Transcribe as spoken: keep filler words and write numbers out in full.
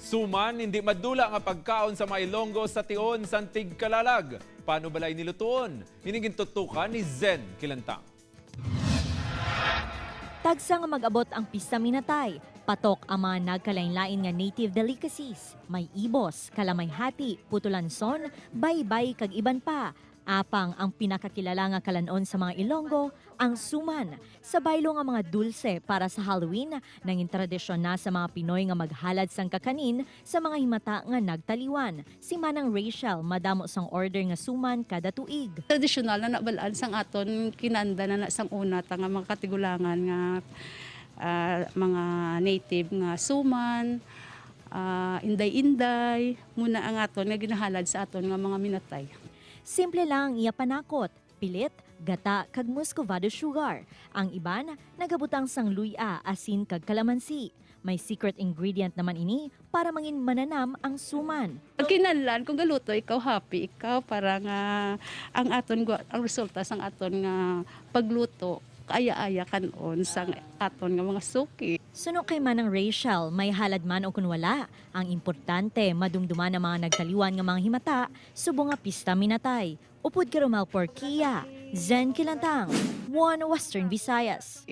Suman, hindi madula nga pagkaon sa mga Ilonggo sa tion sang tigkalalag. Paano balay nilutuon? Ini gintutukan ni Zen Kilantang. Tagsa nga mag-abot ang Pista Minatay, patok ang mga nagkalain-lain nga native delicacies. May ibos, kalamay hati, putulanson, baybay kag iban pa. Apang ang pinakakilala nga kalan-on sa mga Ilonggo, ang suman. Sa baylo nga mga dulse para sa Halloween, nangin tradisyon na sa mga Pinoy nga maghalad sang kakanin sa mga himata nga nagtaliwan. Si Manang Rachel madamo sang order nga suman kada tuig. Tradisyonal na nabalaan sang aton kinanda na, na sang una ta nga mga katigulangan nga ah, mga native nga suman, ah, inday-inday, muna ang aton nga ginahalad sa aton nga mga minatay. Simple lang ang iya panakot, pilit, gata kag muscovado sugar. Ang iban nagabutang sang luy-a, asin kag kalamansi. May secret ingredient naman ini para mangin mananam ang suman. Pag kinahanglan, kung galuto ikaw, happy ikaw para nga ang aton gwa- ang resulta sang aton nga pagluto kaaya-aya kan-on sang aton nga mga suki. Suno kay Manang Rachel, may halad man o kun wala, ang importante madumduman ang mga nagtaliwan nga mga himata subong nga Pista Minatay. Upod kay Romel Porquia, Zen Kilantang, One Western Visayas.